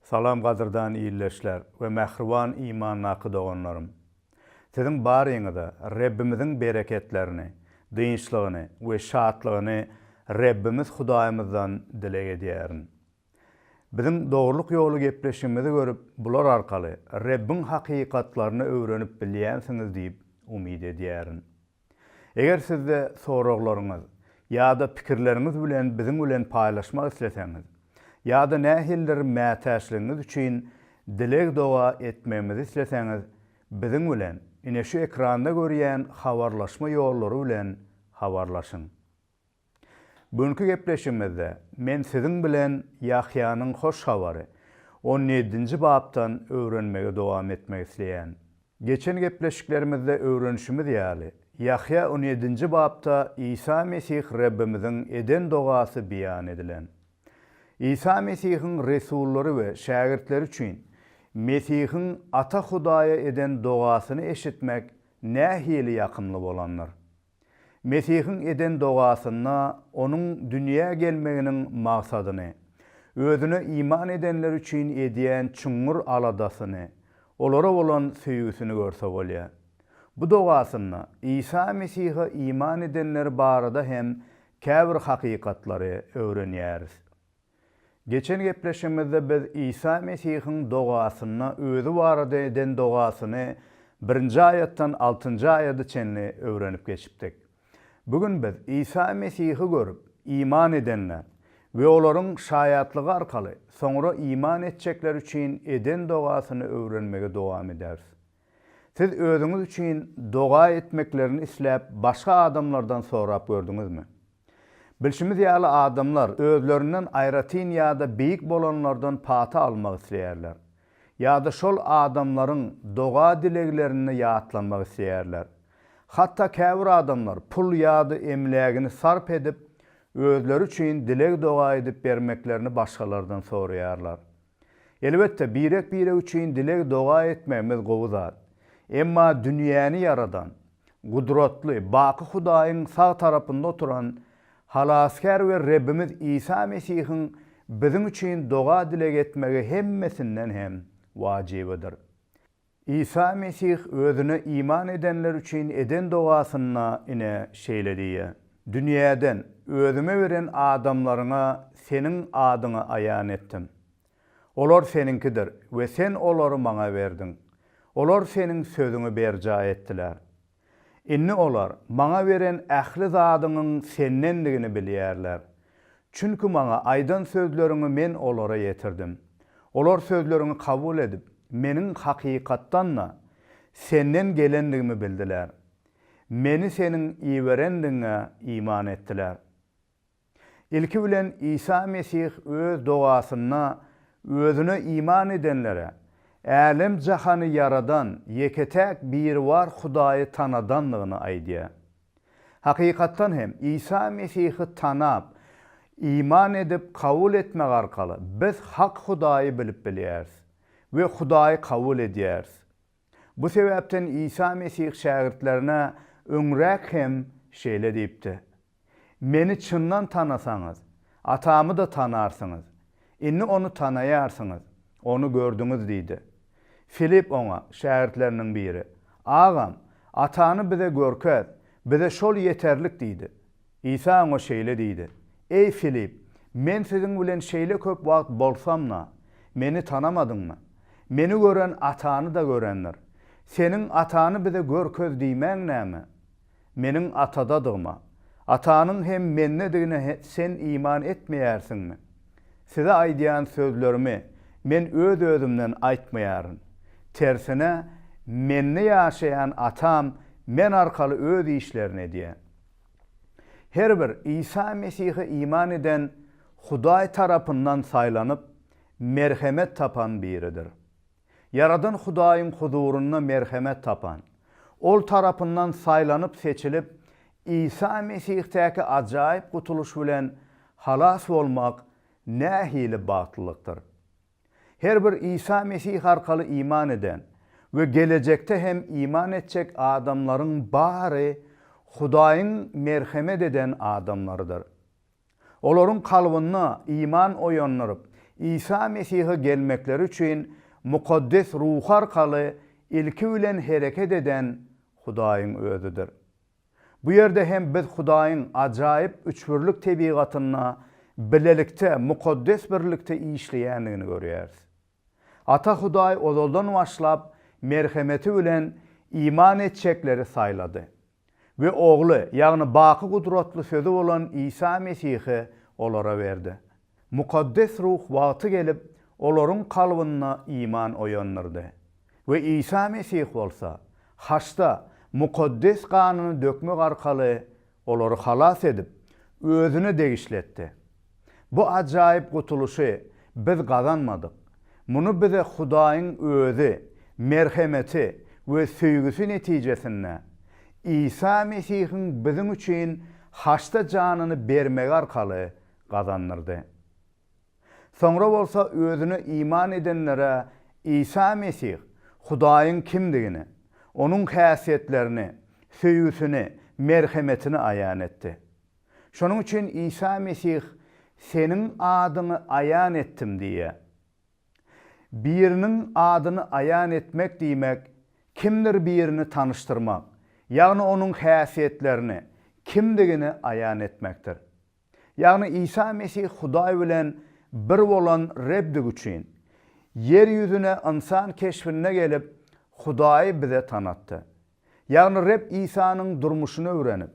Salam gadyrdan ildeşler we mähriban imandaky doganlarym! Siziň baryňyza Rebbimiziň bereketlerini, dynçlygyny we şatlygyny Rebbimiz Hudaýymyzdan dileg edýärin. Biziň Dogrulyk ýoly gepleşigimizi görüp, bular arkaly Rebbiň hakykatlaryny öwrenip bilýänsiňiz diýip umyt edýärin. Eger sizde soraglaryňyz ýa-da pikirleriňiz bilen biziň bilen paýlaşmak isleseňiz, ýa-da nähilidir mätäçligiňiz üçin dileg-doga etmegimizi isleseňiz, biziň bilen ine şu ekranda görýän habarlaşma ýollary bilen habarlaşyň. Bu günki gepleşigimizde men siziň bilen Ýahýanyň Hoş Habary, on ýedinji bapdan öwrenmegi dowam etmek isleýän. Geçen gepleşiklerimizde öwrenişimiz ýaly, Ýahýa on ýedinji bapda Isa Mesih Rebbimiziň eden dogasy beýan edilen. Isa Mesihiň resullary we şägirtleri üçin Mesihiň Ata Hudaýa eden dogasyny eşitmek nähili ýakymly bolandyr! Mesihiň eden dogasynda Onuň dünýä gelmeginiň maksadyny, Özüne iman edenler üçin edýän çuňňur aladasyny, olara bolan söýgüsini görse bolýar. Bu dogasynda Isa Mesihe iman edenler barada hem käbir hakykatlary öwrenýäris. Geçen gepleşigimizde biz Isa Mesihiň dogasynda özi barada eden dogasyny birinji aýatdan altynjy aýada çenli öwrenip geçipdik. Bu gün biz Isa Mesihi görüp, iman edenler we olaryň şaýatlygy arkaly soňra iman etjekler üçin eden dogasyny öwrenmegi dowam ederis. Siz özüňiz üçin doga etmeklerini isläp başga adamlardan sorap gördüňizmi? Bilşimiz ýaly adamlar özlerinden aýratyn ýa-da beýik bolanlardan pata almak isleýärler. Ýa-da şol adamlaryň doga-dileglerinde ýatlanmak isleýärler. Hatda käbir adamlar pul ýa-da emlägini sarp edip özleri üçin dileg-doga edip bermeklerini başgalardan soraýarlar. Elbetde, birek-birek üçin dileg-doga etmegimiz gowy zat. Emma dünýäni ýaradan, gudratly, baky Hudaýyň sag tarapynda oturan Halasgär we Rebbimiz Isa Mesihiň biziň üçin doga-dileg etmegi hemmesinden hem wajybydyr. Isa Mesih özüne iman edenler üçin eden dogasynda ine şeýle diýýär, Dünýäden Özüme beren adamlaryňa Seniň adyňy aýan etdim. Olar Seniňkidir we Sen olary Maňa berdiň. Olar Seniň sözüňi berjaý etdiler. Indi olar Maňa beren ähli zadyňyň Sendendigini bilýärler. Çünki Maňa aýdan sözleriňi Men olara ýetirdim. Olar sözleriňi kabul edip, Meniň hakykatdan-da, Senden gelendigimi bildiler. Meni Seniň iberendigiňe iman etdiler. Ilki bilen Isa Mesih öz dogasynda Özüne iman edenlere älem-jahany ýaradan ýeke-täk Biribar Hudaýy tanadandygyny aýdýar. Hakykatdan hem, Isa Mesihi tanap, iman edip kabul etmek arkaly biz hak Hudaýy bilip bilýäris we Hudaýy kabul edýäris. Bu sebäpden Isa Mesih şägirtlerine öňräk hem şeýle diýipdi, Meni çyndan tanasaňyz, Atamy-da tanarsyňyz. Indi Ony tanaýarsyňyz, Ony gördüňiz diýdi. Filip oňa, şägirtleriniň biri, Agam, Atany bize görkez, bize şol ýeterlik diýdi. Isa oňa şeýle diýdi, Eý, Filip, Men siziň bilen şeýle köp wagt bolsam-da, Meni tanamadyňmy? Meni gören Atany-da görendir. Seniň Atany bize görkez diýmäň näme? Meniň Atadadygyma, Atanyň hem Mendedigine sen iman etmeýärsiňmi? Size aýdýan sözlerimi Men öz-özümden aýtmaýaryn. Tersine, Mende ýaşaýan Atam Men arkaly Öz işlerini edýär. Her bir Isa Mesihe iman eden Hudaý tarapyndan saýlanyp, merhemet tapan biridir. Ýaradan Hudaýyň huzurynda merhemet tapan, Ol tarapyndan saýlanyp-seçilip, Isa Mesihdäki ajaýyp gutulyş bilen halas bolmak nähili bagtlylykdyr! Her bir Isa Mesih arkaly iman eden we gelejekde hem iman etjek adamlaryň bary Hudaýyň merhemet eden adamlarydyr. Olaryň kalbynda iman oýandyryp, Isa Mesihe gelmekleri üçin Mukaddes Ruhy arkaly ilki bilen hereket eden Hudaýyň Özüdir. Bu ýerde hem biz Hudaýyň ajaýyp üçbirlik tebigatynda bilelikde mukaddes birlikde işleýändigini görýäris. Ata Hudaý ozaldan başlap merhemeti bilen iman etjekleri saýlady we Ogly, ýagny baky gudratly Sözi bolan Isa Mesihi olara berdi. Mukaddes Ruh wagty gelip, olaryň kalbynda iman oýandyrdy. We Isa Mesih bolsa, haçda mukaddes ganyny dökmek arkaly olary halas edip, Özüne degişli etdi. Bu ajaýyp gutulyşy biz gazanmadyk. Muny bize Hudaýyň Özi merhemeti we söýgüsi netijesinde, Isa Mesihiň biziň üçin haçda janyny bermegi arkaly gazandyrdy. Soňra bolsa Özüne iman edenlere Isa Mesih Hudaýyň kimdigini, Onuň häsiýetlerini, söýgüsini, merhemetini aýan etdi. Şonuň üçin Isa Mesih Seniň adyňy aýan etdim diýýär. Biriniň adyny aýan etmek diýmek, kimdir birini tanyşdyrmak, ýagny onuň häsiýetlerini, kimdigini aýan etmekdir. Ýagny Isa Mesih Hudaý bilen bir bolan Rebdigi üçin, ýer ýüzüne ynsan keşbinde gelip, Hudaýy bize tanatdy. Ýagny Reb Isanyň durmuşyny öwrenip,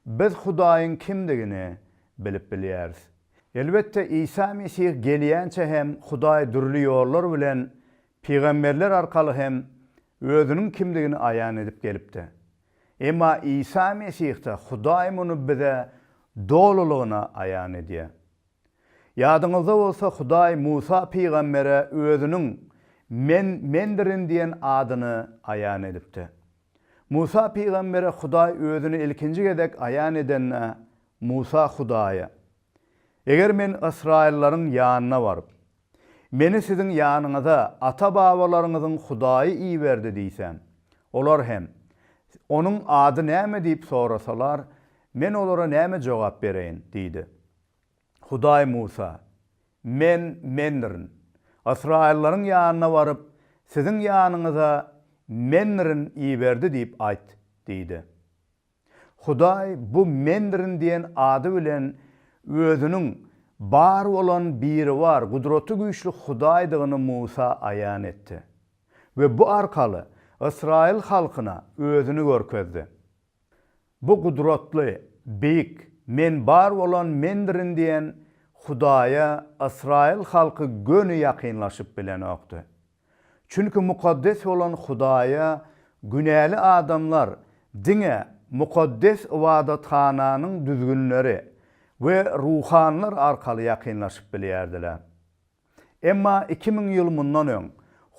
biz Hudaýyň kimdigini bilip bilýäris. Elbetde, Isa Mesih gelýänçä hem Hudaý dürli ýollar bilen, pygamberler arkaly hem Özüniň kimdigini aýan edip gelipdi. Emma Isa Mesihde Hudaý muny bize dolulygyna aýan edýär. Ýadyňyzda bolsa Hudaý Musa pygambere Özüniň Men, Mendirin diýen adyny aýan edipdi. Musa pygambere Hudaý Özüni ilkinji gezek aýan edende, Musa Hudaýa, Eger men ysraýyllaryň ýanyna baryp, Meni siziň ýanyňyza ata-babalaryňyzyň Hudaýy iberdi diýsem, olar hem, Onuň ady näme diýip sorasalar, men olara näme jogap bereýin? diýdi. Hudaý Musa, Men, Mendirin. Ysraýyllaryň ýanyna baryp, siziň ýanyňyza Mendirin iberdi diýip aýt diýdi. Hudaý bu Mendirin diýen ady bilen Özüniň bar bolan Biribar, Gudratygüýçli Hudaýdygyny Musa aýan etdi we bu arkaly ysraýyl halkyna Özüni görkezdi. Bu gudratly, beýik, Men bar bolan Mendirin diýen Hudaýa ysraýyl halky göni ýakynlaşyp bilenokdy. Çünki mukaddes bolan Hudaýa günäli adamlar diňe mukaddes ybadathananyň düzgünleri we ruhanylar arkaly ýakynlaşyp bilýärdiler. Emma 2000 ýyl mundan öň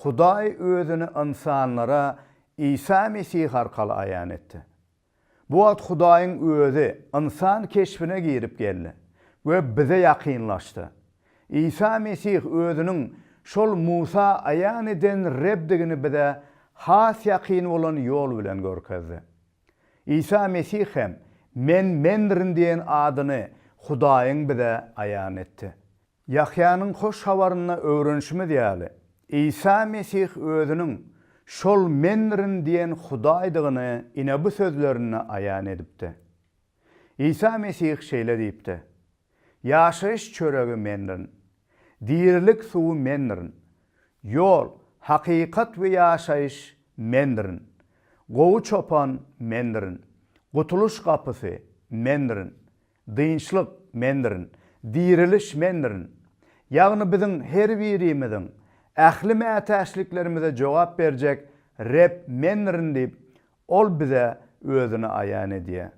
Hudaý Özüni ynsanlara Isa Mesih arkaly aýan etdi. Bu wagt Hudaýyň Özi ynsan keşbine girip geldi we bize ýakynlaşdy. Isa Mesih Özüniň şol Musa aýan eden Rebdigini bize has ýakyn bolan ýol bilen görkezdi. Isa Mesih hem Men Mendirin diýen adyny Hudaýyň bize aýan etdi. Ýahýanyň Hoş Habarynda öwrenişimiz ýaly, Isa Mesih Özüniň şol Mendirin diýen Hudaýdygyny ine bu sözlerinde aýan edipdi. Isa Mesih şeýle diýipdi, Ýaşaýyş çöregi Mendirin. Dirilik suwy Mendirin. Ýol, hakykat we ýaşaýyş Mendirin. Gowy çopan Mendirin. Gutulyş gapysy Mendirin. Dynçlyk Mendirin, diriliş Mendirin. Ýagny biziň her birimiziň ähli mätäçliklerimize jogap berjek Reb Mendirin diýip, Ol bize Özüni aýan edýär.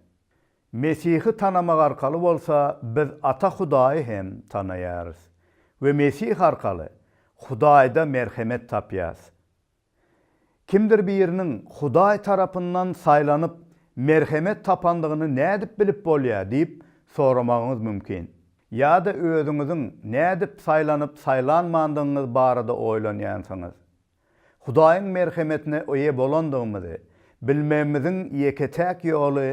Mesihi tanamak arkaly bolsa biz Ata Hudaýy hem tanaýarys we Mesih arkaly Hudaýda merhemet tapýarys. Kimdir biriniň Hudaý tarapyndan saýlanyp, merhemet tapandygyny nädip bilip bolýar diýip soramagyňyz mümkin. Ýa-da özüňiziň nädip saýlanyp-saýlanmandygyňyz barada oýlanýansyňyz. Hudaýyň merhemetine eýe bolandygymyzy bilmegimiziň ýeke-täk ýoly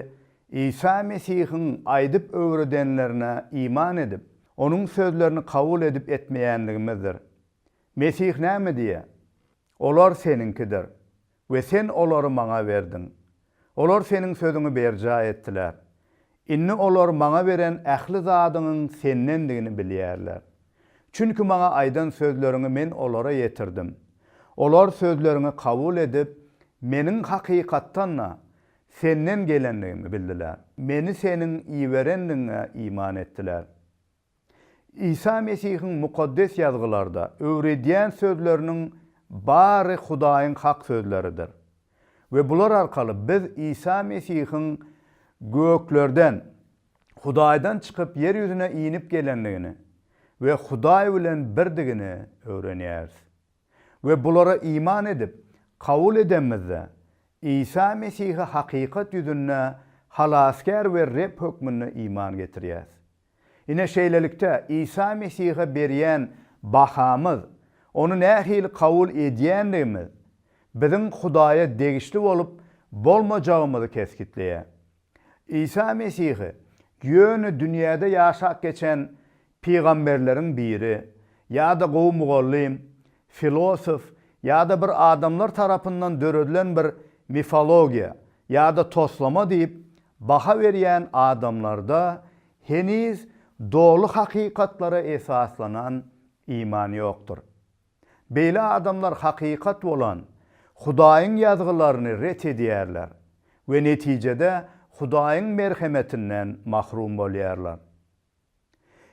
Isa Mesihiň aýdyp öwredenlerine iman edip, Onuň sözlerini kabul edip etmeýänligimizdir. Mesih näme diýýär? Olar Seniňkidir we Sen olary Maňa berdiň. Olar Seniň sözüňi berjaý etdiler. Indi olar Maňa beren ähli zadyňyň Sendendigini bilýärler. Çünki Maňa aýdan sözleriňi Men olara ýetirdim. Olar sözleriňi kabul edip, Meniň hakykatdan-da Senden gelendigimi bildiler. Meni Seniň iberendigiňe iman etdiler. Isa Mesihiň Mukaddes Ýazgylarda öwredýän sözleriniň bary Hudaýyň hak sözleridir. We bular arkaly biz Isa Mesihiň göklerden, Hudaýdan çykyp ýer ýüzüne inip gelendigini we Hudaý bilen birdigini öwrenýäris. We bulara iman edip, kabul edenimizde, Isa Mesihe hakykat ýüzünde Halasgär we Reb hökmünde iman getirýäris. Ine şeýlelikde, Isa Mesihe berýän bahamyz, Ony nähili kabul edýändigimiz biziň Hudaýa degişli bolup bolmajagymyzy kesgitleýär. Isa Mesihi ýöne dünýäde ýaşap geçen pygamberleriň biri ýa-da gowy mugallym, filosof ýa-da bir adamlar tarapyndan döredilen bir mifologiýa ýa-da toslama diýip baha berýän adamlarda heniz doly hakykatlara esaslanan iman ýokdur. Beýle adamlar hakykat bolan Hudaýyň ýazgylaryny ret edýärler we netijede Hudaýyň merhemetinden mahrum bolýarlar.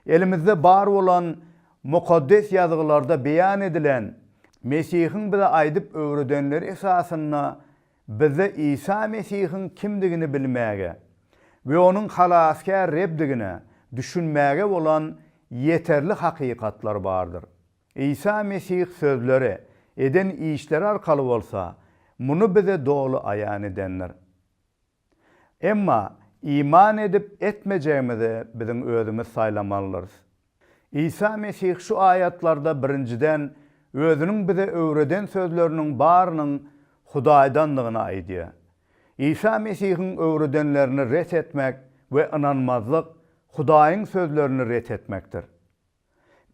Elimizde bar bolan Mukaddes Ýazgylarda beýan edilen Mesihiň bize aýdyp öwredenleri esasynda bizde Isa Mesihiň kimdigini bilmäge we Onuň Halasgär Rebdigine düşünmäge bolan ýeterli hakykatlar bardyr. Isa Mesih sözleri, eden işleri arkaly bolsa, muny bize doly aýan edendir. Emma iman edip etmejegimizi biziň özümiz saýlamalydyrys. Isa Mesih şu aýatlarda birinjiden özüniň bize öwreden sözleriniň barynyň Hudaýdandygyny aýdýar. Isa Mesihiň öwredenlerini ret etmek we ynanmazlyk Hudaýyň sözlerini ret etmekdir.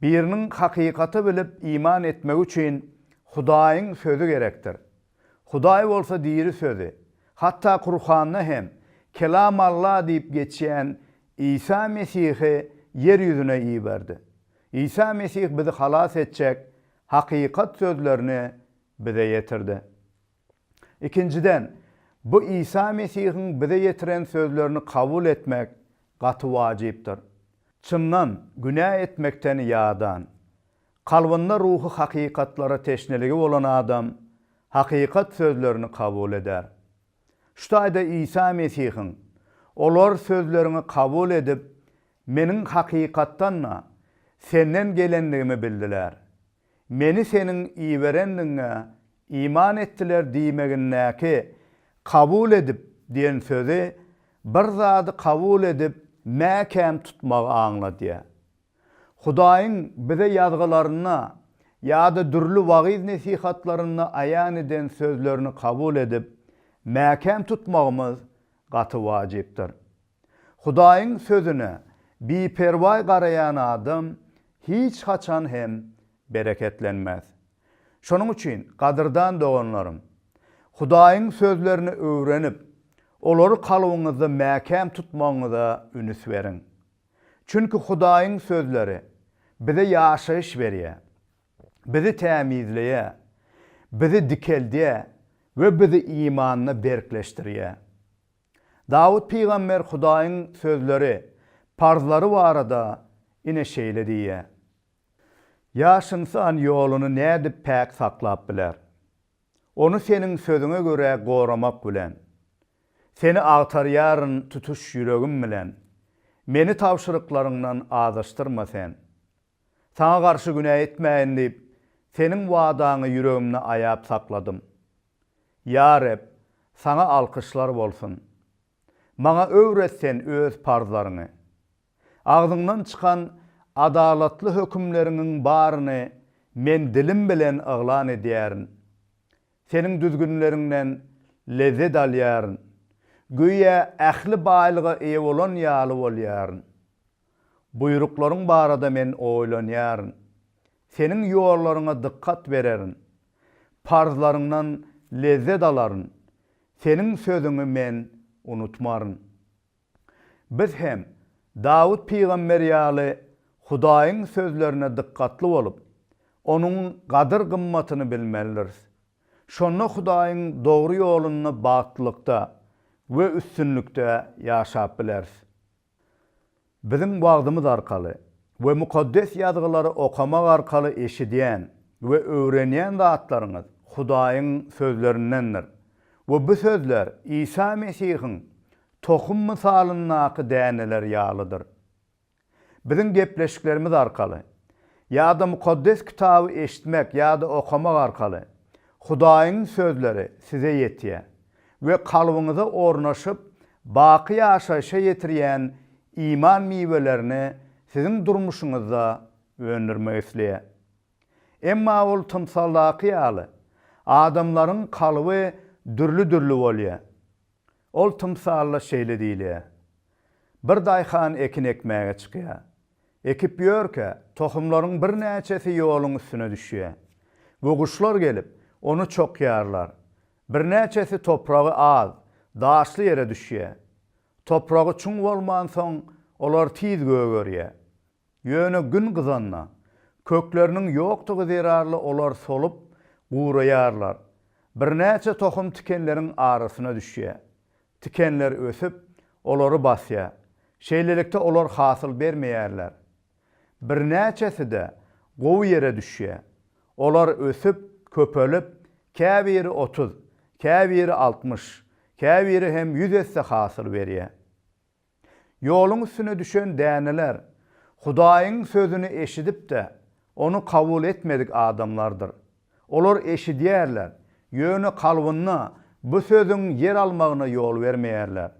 Biriniň hakykaty bilip iman etmegi üçin Hudaýyň Sözi gerekdir. Hudaý bolsa diri Sözi, hatda Kurhanda hem Kelam Alla diýip geçýän Isa Mesihi ýer ýüzüne iberdi. Isa Mesih bizi halas etjek hakykat sözlerini bize ýetirdi. Ikinjiden, bu Isa Mesihiň bize ýetiren sözlerini kabul etmek gaty wajypdyr. Çyndan günä etmekden ýadan, kalbynda ruhy hakykatlara teşneligi bolan adam hakykat sözlerini kabul eder. Şu taýda Isa Mesihiň, Olar sözleriňi kabul edip, Meniň hakykatdan-da Senden gelendigimi bildiler. Meni Seniň iberendigiňe iman etdiler diýmegindäki kabul edip diýen sözi bir zady kabul edip mäkäm tutmagy aňladýar. Hudaýyň bize ýazgylarynda ýa-da dürli wagyz-nesihatlarynda aýan eden sözlerini kabul edip mäkäm tutmagymyz gaty wajypdyr. Hudaýyň Sözüne biperwaý garaýan adam hiç haçan hem bereketlenmez. Şonuň üçin, gadyrdan doganlarym, Hudaýyň sözlerini öwrenip, olary kalbyňyzda mäkäm tutmagyňyza ünüs beriň. Çünki Hudaýyň sözleri bize ýaşaýyş berýär, bizi tämizleýär, bizi dikeldýär we bizi imanda berkleşdirýär. Dawut pygamber Hudaýyň sözleri, parzlary barada ine şeýle diýýär, Ýaş ynsan ýoluny nädip päk saklap biler? Ony Seniň sözüňe görä goramak bilen. Seni agtarýaryn tutuş ýüregim bilen, meni tabşyryklaryňdan azaşdyrma Sen. Saňa garşy günä etmäýin diýip, Seniň wadaňy ýüregimde aýap sakladym. Ýa Reb, Saňa alkyşlar bolsun! Maňa öwret Sen Öz parzlaryňy. Agzyňdan çykan adalatly hökümleriňiň baryny men dilim bilen yglan edýärin. Seniň düzgünleriňden lezzet alýaryn. Göýä ähli baýlyga eýe bolan ýaly bolýaryn. Buýruklaryň barada men oýlanýaryn. Seniň ýollaryňa dykgat bererin. Parzlaryňdan lezzet alaryn. Seniň sözüňi men unutmaryn. Biz hem Dawut pygamber ýaly Hudaýyň sözlerine dykgatly bolup, onuň gadyr-gymmatyny bilmelidiris. Şonda Hudaýyň dogry ýolunda bagtlylykda we üstünlikde ýaşap bileris. Biziň wagzymyz arkaly we Mukaddes Ýazgylary okamak arkaly eşidýän we öwrenýän zatlaryňyz Hudaýyň sözlerindendir we bu sözler Isa Mesihiň tohum mysalyndaky däneler ýalydyr. Biziň gepleşiklerimiz arkaly ýa-da Mukaddes Kitaby eşitmek ýa-da okamak arkaly Hudaýyň sözleri size ýetýär we kalbyňyza ornaşyp, baky ýaşaýşa ýetirýän iman miwelerini siziň durmuşyňyzda öndürmek isleýär. Emma ol tymsaldaky ýaly, adamlaryň kalby dürli-dürli bolýar. Ol tymsalda şeýle diýilýär, Bir daýhan ekin ekmäge çykýar. Ekip ýörkä, tohumlaryň birnäçesi ýoluň üstüne düşýär we guşlar gelip, ony çokýarlar. Birnäçesi topragy az, daşly ýere düşýär. Topragy çuň bolmansoň, olar tiz gögerýär. Ýöne gün gyzanda, kökleriniň ýokdugy zerarly olar solup, guraýarlar. Birnäçe tohum tikenleriň arasyna düşýär. Tikenler ösüp, olary basýar. Şeýlelikde olar hasyl bermeýärler. Birnäçesi-de gowy ýere düşýär. Olar ösüp, köpelip, käbiri 30, käbiri 60, käbiri hem ýüz esse hasyl berýär. Ýoluň üstüne düşen däneler, Hudaýyň sözüni eşidip-de, ony kabul etmedik adamlardyr. Olar eşidýärler, ýöne kalbynda bu sözüň ýer almagyna ýol bermeýärler.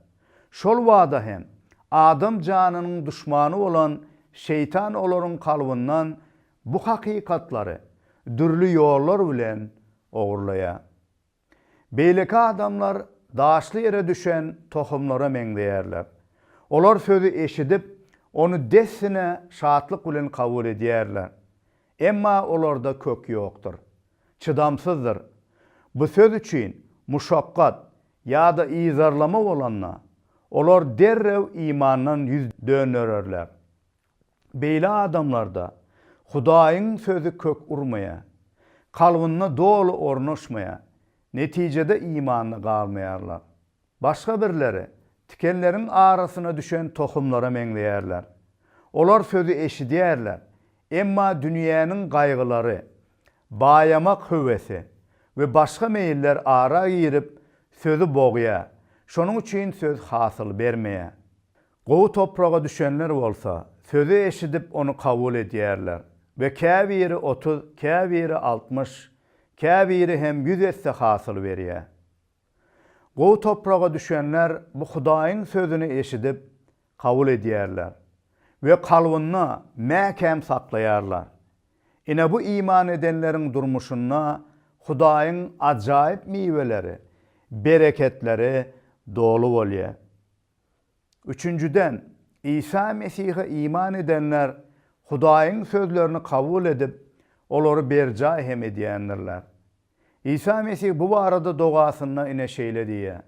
Şol bada hem adam janynyň duşmany bolan şeýtan olaryň kalbyndan bu hakykatlary dürli ýollar bilen ogurlaýar. Beýleki adamlar daşly ýere düşen tohumlara meňzeýärler. Olar sözi eşidip, ony dessine şatlyk bilen kabul edýärler. Emma olarda kök ýokdur. Çydamsyzdyr. Bu söz üçin muşakgat ýa-da yzarlama bolanda, olar derrew imandan ýüz döndererler. Beýle adamlarda Hudaýyň sözi kök urmaýar, kalbynda doly ornaşmaýar, netijede imanda galmaýarlar. Başga birleri tikenleriň arasyna düşen tohumlara meňzeýärler. Olar sözi eşidýärler, emma dünýäniň gaýgylary, baýamak höwesi we başga meýiller ara girip, sözi bogýar, şonuň üçin söz hasyl bermeýär. Gowy topraga düşenler bolsa, sözi eşidip ony kabul edýärler we käbiri 30, käbiri 60, käbiri hem ýüz esse hasyl berýär. Gowy topraga düşenler bu Hudaýyň sözüni eşidip, kabul edýärler we kalbynda mäkäm saklaýarlar. Ine bu iman edenleriň durmuşynda Hudaýyň ajaýyp miweleri, bereketleri doly bolýar. Üçünjiden, Isa Mesihe iman edenler Hudaýyň sözlerini kabul edip, olary berjaý hem edýändirler. Isa Mesih bu barada dogasynda ine şeýle diýýär,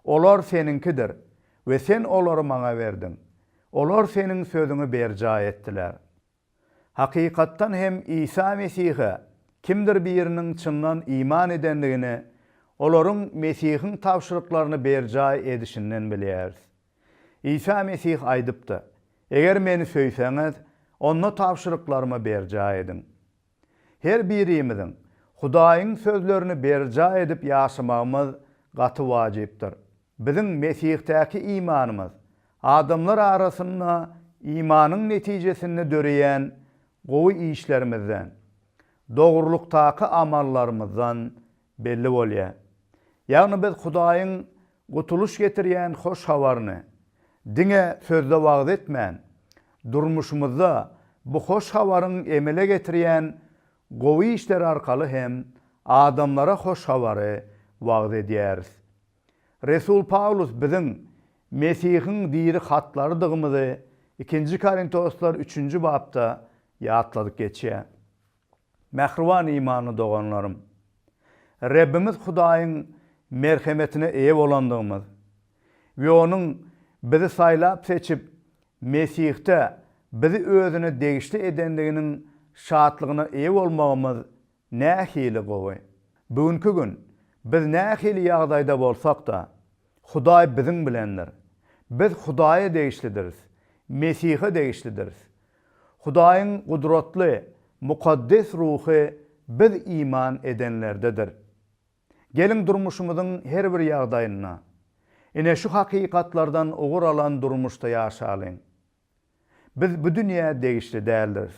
Olar Seniňkidir we Sen olary Maňa berdiň. Olar Seniň sözüňi berjaý etdiler. Hakykatdan hem Isa Mesihe kimdir biriniň çyndan iman edendigini olaryň Mesihiň tabşyryklaryny berjaý edişinden bilýäris. Isa Mesih aýdypdy, Eger Meni söýseňiz, onda tabşyryklarymy berjaý ediň. Her birimiziň Hudaýyň sözlerini berjaý edip ýaşamagymyz gaty wajypdyr. Biziň Mesihdäki imanymyz adamlar arasynda imanyň netijesinde döreýän gowy işlerimizden, dogrulykdaky amallarymyzdan belli bolýar. Ýagny biz Hudaýyň gutulyş getirýän hoş habaryny diňe sözde wagyz etmän, durmuşymyzda bu hoş habaryň emele getirýän gowy işleri arkaly hem adamlara hoş habary wagyz edýäris. Resul Pawlus biziň Mesihiň diri hatlarydygymyzy. Ikinji Korintoslar üçünji bapda ýatladyp geçýär. Mähriban imanly doganlarym! Rebbimiz Hudaýyň merhemetine eýe bolandygymyz we Onuň bizi saýlap-seçip, Mesihde bizi Özüne degişli edendiginiň şatlygyna eýe bolmagymyz nähili gowy! Bu günki gün biz nähili ýagdaýda bolsak-da, Hudaý biziň bilendir. Biz Hudaýa degişlidiris, Mesihe degişlidiris. Hudaýyň gudratly Mukaddes Ruhy biz iman edenlerdedir. Geliň durmuşymyzyň her bir ýagdaýynda, ine şu hakykatlardan ugur alan durmuşda ýaşalyň. Biz bu dünýä degişli däldiris.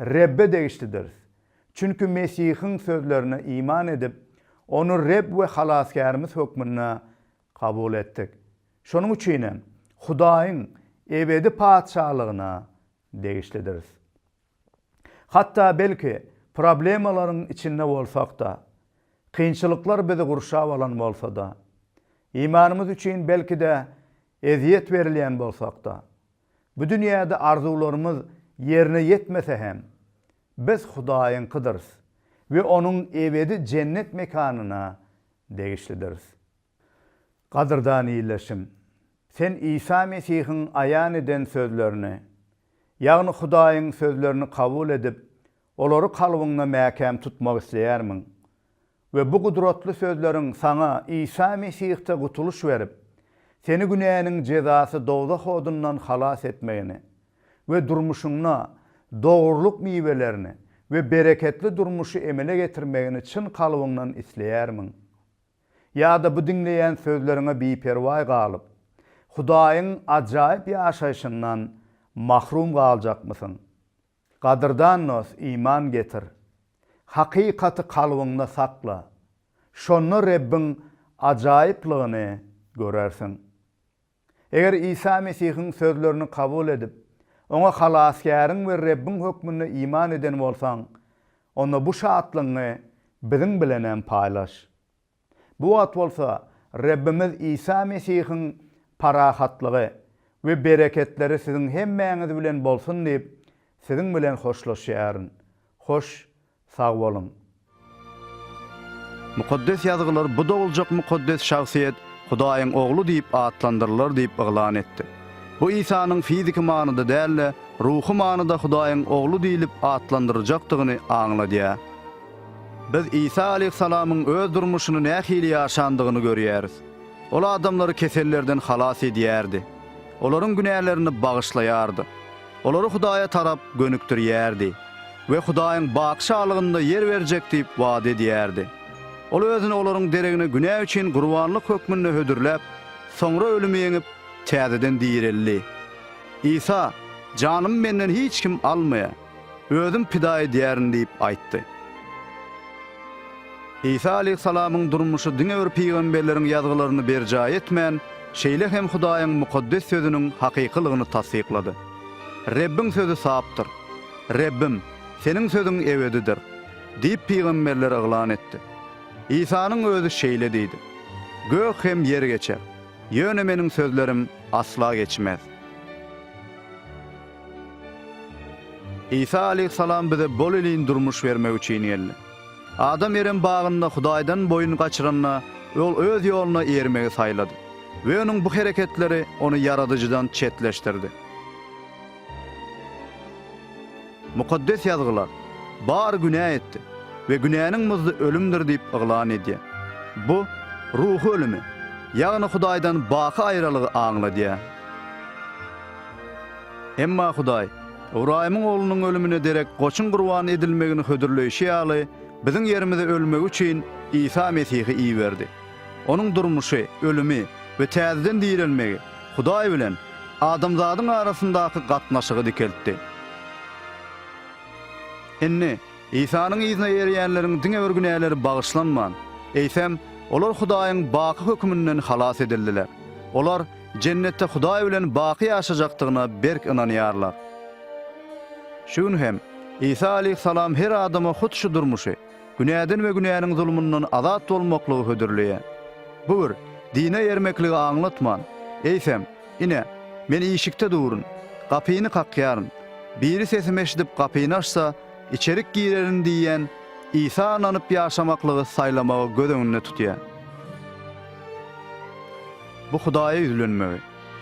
Rebbe degişlidiris. Çünki Mesihiň sözlerine iman edip, Ony Reb we Halasgärimiz hökmünde kabul etdik. Şonuň üçin hem Hudaýyň ebedi Patyşalygyna degişlidiris. Hatda belki problemalaryň içinde bolsak-da, kynçylyklar bizi gurşap alan bolsa-da, imanymyz üçin belki-de ezýet berilýän bolsak-da, bu dünýäde arzuwlarymyz ýerine ýetmese hem, biz Hudaýyňkydyrys we Onuň ebedi jennet mekanyna degişlidiris. Gadyrdan ildeşim, sen Isa Mesihiň aýan eden sözlerini, ýagny Hudaýyň sözlerini kabul edip, olary kalbyňda mäkäm tutmak isleýärmiň? We bu gudratly sözleriň saňa Isa Mesihde gutulyş berip, seni günäniň jezasy dowzah odundan halas etmegini we durmuşyňda dogrulyk miwelerini we bereketli durmuşy emele getirmegini çyn kalbyňdan isleýärmiň? Ýa-da bu diňleýän sözleriňe biperwaý galyp, Hudaýyň ajaýyp ýaşaýşyndan mahrum galjakmysyň? Gadyrdan dost, iman getir. Hakykaty kalbyňda sakla. Şonda Rebbiň ajaýyplygyny görersiň. Eger Isa Mesihiň sözlerini kabul edip, Oňa Halasgäriň we Rebbiň hökmünde iman eden bolsaň, onda bu şatlygyňy biziň bilenem paýlaş. Bu wagt bolsa Rebbimiz Isa Mesihiň parahatlygy we bereketleri siziň hemmäňiz bilen bolsun diýip, siziň bilen hoşlaşýaryn. Hoş Sag boluň. Mukaddes Ýazgylar bu doguljak mukaddes şahsyýet Hudaýyň Ogly diýip atlandyrylar diýip yglan etdi. Bu Isanyň fiziki manyda däl-de, ruhy manyda Hudaýyň Ogly diýlip atlandyryljakdygyny aňladýar. Biz Isa aleyhissalamyň öz durmuşyny nähili ýaşandygyny görýäris. Ol adamlary kesellerden halas edýärdi. Olaryň günälerini bagyşlaýardy. Olary Hudaýa tarap gönükdirýärdi we Hudaýyň baky şalygynda ýer berjek diýip wada edýärdi. Ol özüni olaryň deregine günä üçin gurbanlyk hökmünde hödürläp, soňra ölümi ýeňip, täzeden direldi. Isa, Janymy menden hiç kim almaýar, Özüm pida edýärin diýip aýtdy. Isa aleýhissalamyň durmuşy diňe bir pygamberleriň ýazgylaryny berjaý etmän, şeýle hem Hudaýyň mukaddes Sözüniň hakykylygyny tassyklady. Rebbiň sözi sapdyr. Rebbim, Seniň sözüň ebedidir diýip pygamberler yglan etdi. Isanyň özi şeýle diýdi, Gök hem ýer geçer, ýöne Meniň sözlerim asla geçmez. Isa aleýhissalam bize bol-elin durmuş bermek üçin geldi. Adam Erem bagynda Hudaýdan boýun gaçyranda, ol öz ýoluna eýermegi saýlady we onuň bu hereketleri ony Ýaradyjydan çetleşdirdi. Mukaddes Ýazgylar, Bary günä etdi we günäniň muzdy ölümdir diýip yglan edýär. Bu, ruhy ölümi, ýagny Hudaýdan baky aýralygy aňladýar. Emma Hudaý, Ybraýymyň oglunyň ölümine derek goçuň gurban edilmegini hödürleýşi ýaly, biziň ýerimize ölmegi üçin Isa Mesihi iberdi. Onuň durmuşy, ölümi we täzeden direlmegi Hudaý bilen adamzadyň arasyndaky gatnaşygy dikeltdi. Indi, Isanyň yzyna eýerýänleriň diňe bir günäleri bagyşlanman, eýsem, olar Hudaýyň baky höküminden halas edildiler. Olar Jennetde Hudaý bilen baky ýaşajakdygyna berk ynanýarlar. Şu gün hem Isa aleýhissalam her adama hut şu durmuşy, günäden we günäniň zulmundan azat bolmaklygy hödürleýär. Bu bir dine ermekligi aňlatman, eýsem, Ine, Men işikde durun. Gapyny kakýaryn. Biri sesimi eşidip gapyny açsa, içerik girerin diýýän Isa ynanyp ýaşamaklygy saýlamagy göz öňünde tutýar. Bu Hudaýa ýüzlenmegi,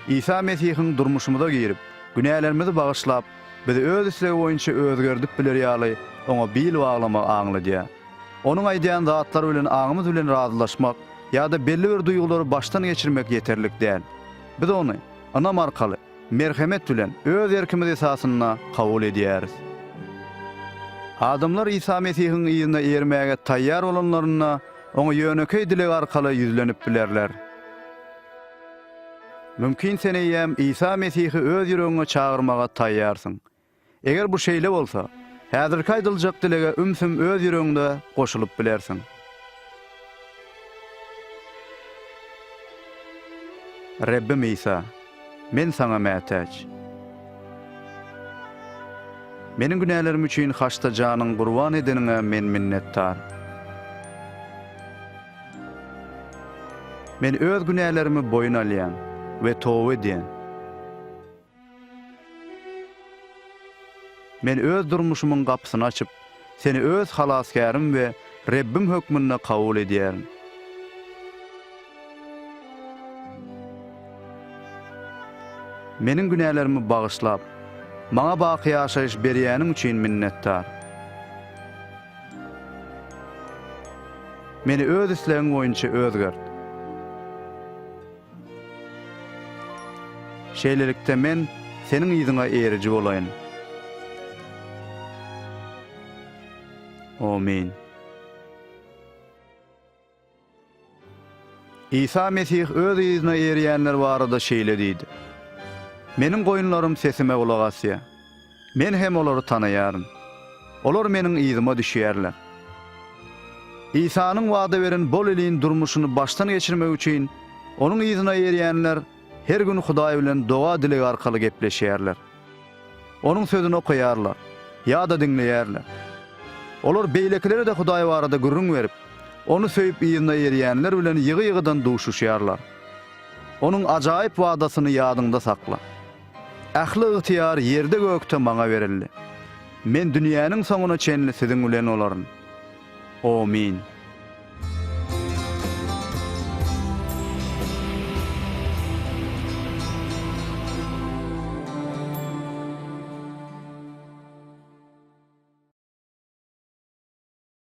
Isa Mesihiň durmuşymyza girip, günälerimizi bagyşlap, bizi öz islegi boýunça özgerdip biler ýaly Oňa bil baglamagy aňladýar. Onuň aýdýan zatlary bilen aňymyz bilen razylaşmak ýa-da belli bir duýgulary başdan geçirmek ýeterlik däl. Biz Ony ynam arkaly, merhemet bilen, öz erkimiz esasynda kabul edýäris. Adamlar Isa Mesihiň yzyna eýermäge taýýar bolanlarynda, Oňa ýönekeý dileg arkaly ýüzlenip bilerler. Mümkin sen eýýäm Isa Mesihi öz ýüregiňe çagyrmaga taýýarsyň. Eger bu şeýle bolsa, häzirki aýdyljak dilege ümsüm öz ýüregiňde goşulyp bilersiň. Rebbim Isa, men Saňa mätäç. Meniň günälerim üçin haçda janyňy gurban edeniňe men minnetdar. Men öz günälerimi boýun alýan we toba edýän. Men öz durmuşymyň gapysyny açyp, Seni öz Halasgärim we Rebbim hökmünde kabul edýärin. Meniň günälerimi bagyşlap, maňa baky ýaşaýyş berýäniň üçin minnetdar. Meni öz islegiň boýunça özgert. Şeýlelikde men Seniň yzyňa eýeriji bolaýyn. Omyn. Isa Mesih öz yzyna eýerýänler barada şeýle diýdi, Meniň goýunlarym sesime gulak asýar. Men hem olary tanaýaryn. Olar meniň yzyma düşýärler. Isanyň wada beren bol-elin durmuşyny başdan geçirmek üçin, onuň yzyna eýerýänler her gün Hudaý bilen doga-dileg arkaly gepleşýärler. Onuň Sözüni okaýarlar ýa-da diňleýärler. Olar beýlekilere-de Hudaý barada gürrüň berip, Ony söýüp yzyna eýerýänler bilen ýygy-ýygydan duşuşýarlar. Onuň ajaýyp wadasyny ýadyňda sakla. Ähli ygtyýar ýerde-gökde Maňa berildi. Men dünýäniň soňuna çenli siziň bilen bolaryn. Omyn.